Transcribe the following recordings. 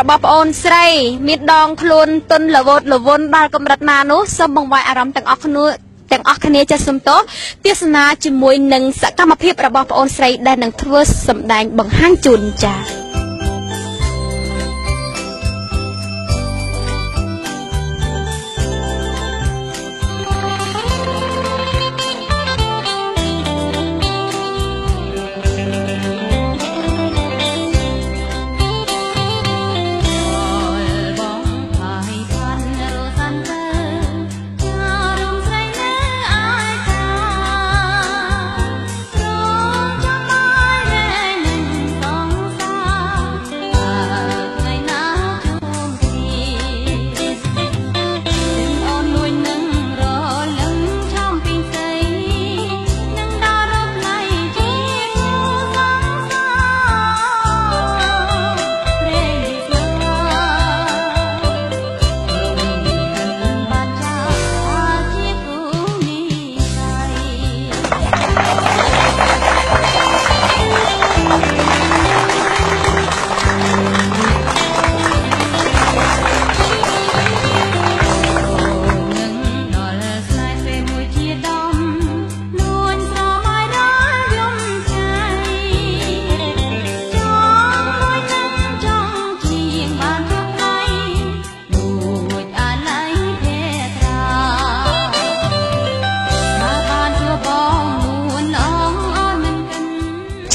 របស់ប្អូនស្រីមានដងខ្លួនទុនលវតលវុនដល់កម្រិតណានោះសូមបង្វែរអារម្មណ៍ទាំងអស់គ្នាទាំងអស់គ្នាចេះសំទោសទស្សនាជាមួយនឹងសកម្មភាពរបស់ប្អូនស្រីដែលនឹងធ្វើសម្ដែងបង្ហាញជូនចា៎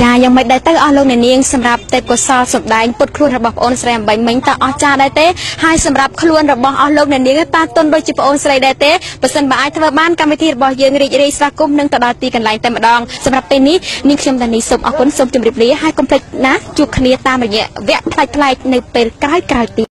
ចាយ៉ាងមិនដែរទៅអស់លោកអ្នកនាងសម្រាប់ទេពកោសលសម្ដែងពុតខ្លួនរបស់ប្អូនស្រីអំបញ្ញមិញតើអស្ចារ្យដែរទេហើយសម្រាប់ខ្លួនរបស់អស់លោកអ្នកនាងតើទុនដូចជាប្អូនស្រីដែរទេបើសិនបើអាចធ្វើបានកម្មវិធីរបស់យើងរីករាយស្វាគមន៍នឹងទៅដល់ទីកន្លែងតែម្ដងសម្រាប់ពេលនេះនាងខ្ញុំតានីសូមអរគុណសូមជម្រាបលាហើយកុំភ្លេចណាជួបគ្នាតាមរយៈវគ្គប្លែកៗនៅពេលក្រោយៗទៀត។